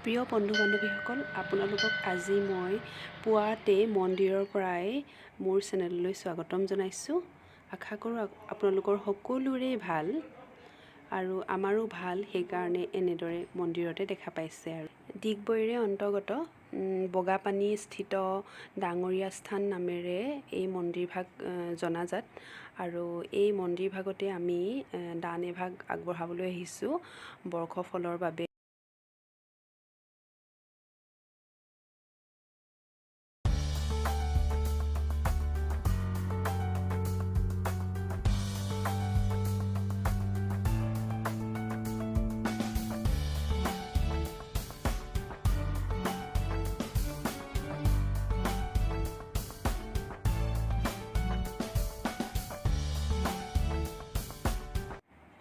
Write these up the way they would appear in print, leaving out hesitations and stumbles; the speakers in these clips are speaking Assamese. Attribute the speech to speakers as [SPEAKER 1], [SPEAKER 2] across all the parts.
[SPEAKER 1] প্ৰিয় বন্ধু বান্ধৱীসকল, আপোনালোকক আজি মই পুৱাতে মন্দিৰৰ পৰাই মোৰ চেনেললৈ স্বাগতম জনাইছোঁ। আশা কৰোঁ আপোনালোকৰ সকলোৰে ভাল আৰু আমাৰো ভাল, সেইকাৰণে এনেদৰে মন্দিৰতে দেখা পাইছে। আৰু ডিগবৈৰে অন্তৰ্গত বগাপানী স্থিত ডাঙৰীয়া স্থান নামেৰে এই মন্দিৰভাগ জনাজাত। আৰু এই মন্দিৰভাগতে আমি দান এভাগ আগবঢ়াবলৈ আহিছোঁ বৰ্ষফলৰ বাবে।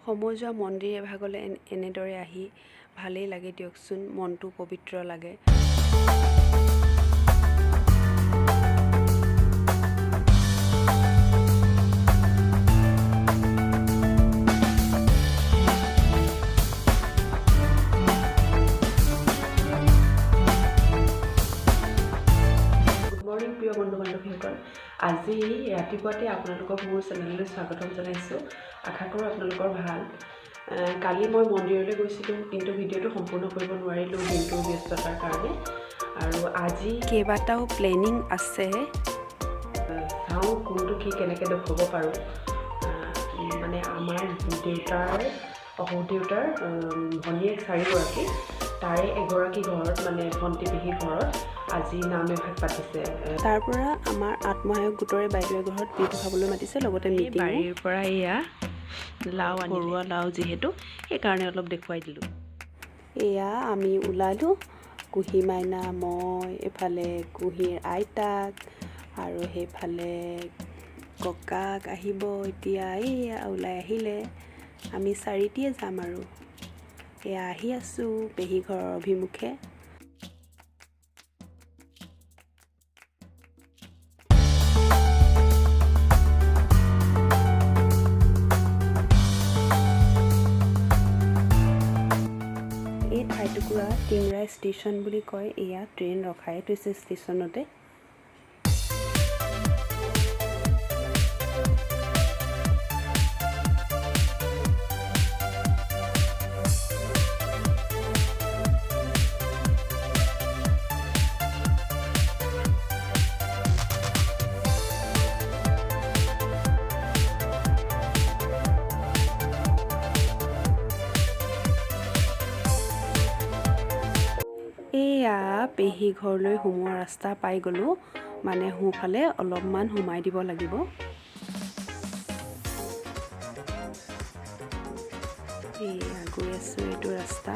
[SPEAKER 1] সমজুৱা মন্দিৰ এভাগলৈ এনেদৰে আহি ভালেই লাগে দিয়কচোন, মনটো পবিত্ৰ লাগে। গুড মৰ্ণিং প্ৰিয় বন্ধু বান্ধৱীসকল, আজি ৰাতিপুৱাতে আপোনালোকক মোৰ চেনেললৈ স্বাগতম জনাইছোঁ। আশা কৰোঁ আপোনালোকৰ ভাল। কালি মই মন্দিৰলৈ গৈছিলোঁ, কিন্তু ভিডিঅ'টো সম্পূৰ্ণ কৰিব নোৱাৰিলোঁ দিনটোৰ ব্যস্ততাৰ কাৰণে। আৰু আজি কেইবাটাও প্লেনিং আছে, চাওঁ কোনটো কি কেনেকৈ দেখুৱাব পাৰোঁ। মানে আমাৰ দেউতাৰ অসুৰ দেউতাৰ ভনীয়েক চাৰিগৰাকী, তাৰে এগৰাকী ঘৰত মানে ভণ্টি পেহীৰ ঘৰত আজি নাম এভাগ পাতিছে। তাৰ পৰা আমাৰ আত্মসহায়ক গোটৰে বাইদেৱে ঘৰত বিহু খাবলৈ মাতিছে, লগতে মিটিং। বাৰীৰ পৰা এয়া লাও, ঘৰুৱা লাও যিহেতু সেইকাৰণে অলপ দেখুৱাই দিলোঁ। এয়া আমি ওলালোঁ, কুঁহি মাইনা, মই, এইফালে কুঁহিৰ আইতাক আৰু সেইফালে ককাক আহিব এতিয়া। এইয়া ওলাই আহিলে, আমি চাৰিটিয়ে যাম আৰু। এয়া আহি আছোঁ পেহী ঘৰৰ অভিমুখে। এই ঠাইটুকুৰা টিংৰাই ষ্টেচন বুলি কয়। এয়া ট্ৰেইন ৰখাই থৈছে ষ্টেচনতে। এয়া পেহী ঘৰলৈ সোমোৱা ৰাস্তা পাই গ'লোঁ, মানে সোঁফালে অলপমান সোমাই দিব লাগিব। এয়া গৈ আছোঁ এইটো ৰাস্তা।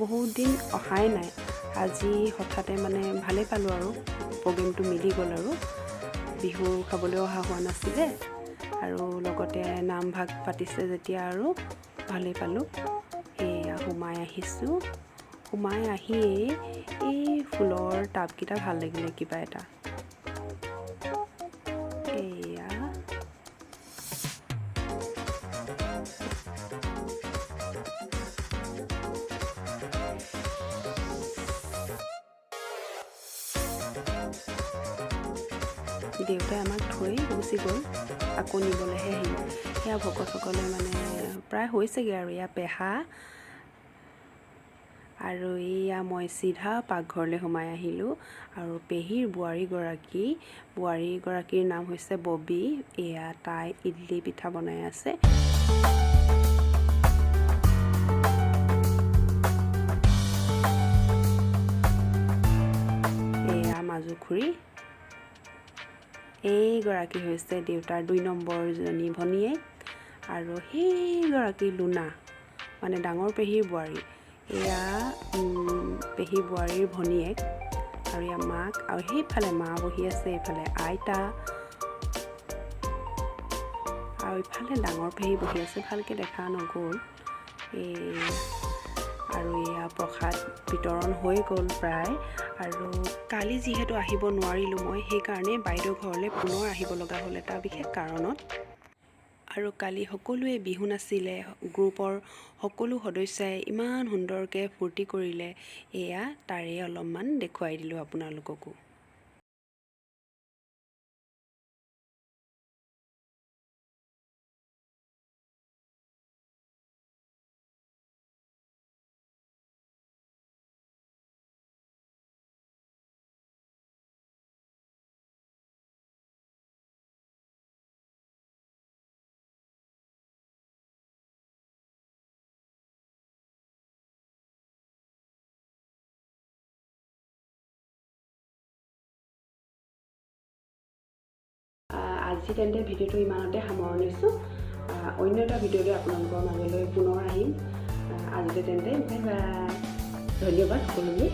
[SPEAKER 1] বহুত দিন অহাই নাই, আজি হঠাতে মানে ভালেই পালোঁ আৰু প্ৰগ্ৰেমটো মিলি গ'ল। আৰু বিহু খাবলৈ অহা হোৱা নাছিলে আৰু লগতে নামভাগ পাতিছে যেতিয়া আৰু ভালেই পালোঁ। এয়া সোমাই আহিছোঁ। সোমাই আহিয়েই এই ফুলৰ টাবকেইটা ভাল লাগিলে কিবা এটা। এয়া দেউতাই আমাক থৈ গুচি গ'ল, আকৌ নিবলৈহে আহিব। সেয়া ভকতসকলে মানে প্ৰায় হৈছেগৈ আৰু। এয়া পেহা আৰু এয়া মই চিধা পাকঘৰলৈ সোমাই আহিলোঁ। আৰু পেহীৰ বোৱাৰীগৰাকীৰ নাম হৈছে ববী। এয়া তাই ইডলি পিঠা বনাই আছে। এয়া মাজু খুৰী। এইগৰাকী হৈছে দেউতাৰ 2 নম্বৰজনী ভনীয়েক। আৰু সেইগৰাকী লুনা, মানে ডাঙৰ পেহীৰ বোৱাৰী। এয়া পেহী বোৱাৰীৰ ভনীয়েক আৰু এয়া মাক। আৰু সেইফালে মা বহি আছে, এইফালে আইতা আৰু ইফালে ডাঙৰ পেহী বহি আছে, ভালকৈ দেখা নগ'ল। এই আৰু এয়া প্ৰসাদ বিতৰণ হৈ গ'ল প্ৰায়। আৰু কালি যিহেতু আহিব নোৱাৰিলোঁ মই, সেইকাৰণে বাইদেউ ঘৰলৈ পুনৰ আহিব লগা হ'ল এটা বিশেষ কাৰণত। আৰু কালি সকলোৱে বিহু নাচিলে। গ্ৰুপৰ সকলো সদস্যই ইমান সুন্দৰকৈ ফূৰ্তি কৰিলে। এয়া তাৰে অলপমান দেখুৱাই দিলোঁ আপোনালোককো। আজি তেন্তে ভিডিঅ'টো ইমানতে সামৰণিছোঁ। অন্য এটা ভিডিঅ'লৈ আপোনালোকৰ মাজলৈ পুনৰ আহিম। আজিলৈ তেন্তে বাই বাই। ধন্যবাদ সকলোলৈ।